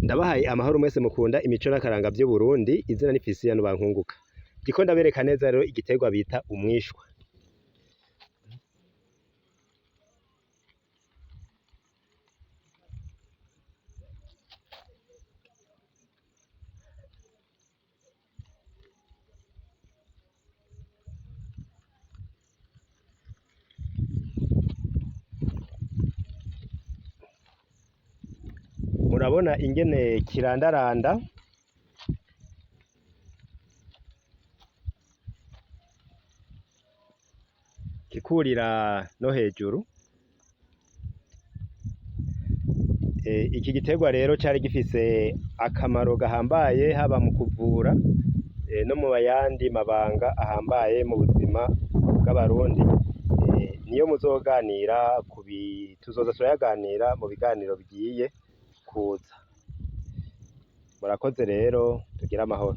Ndabahaye amahoro mwese mukunda imico n'akaranga vy'Uburundi, izina ni Fisiyano Bankunguka. Ndiko ndabereka neza rero igiterwa bita umwishwa. Murabona ingene kirandaranda, kikurira no hejuru. Iki giterwa rero cari gifise akamaro gahambaye haba mu kuvura no mu yandi mabanga ahambaye mu buzima bw'abarundi. Niyo muzoganira, tuzoza turayaganira mu biganiro bigiye kuza. Murakoze rero tugire amahoro.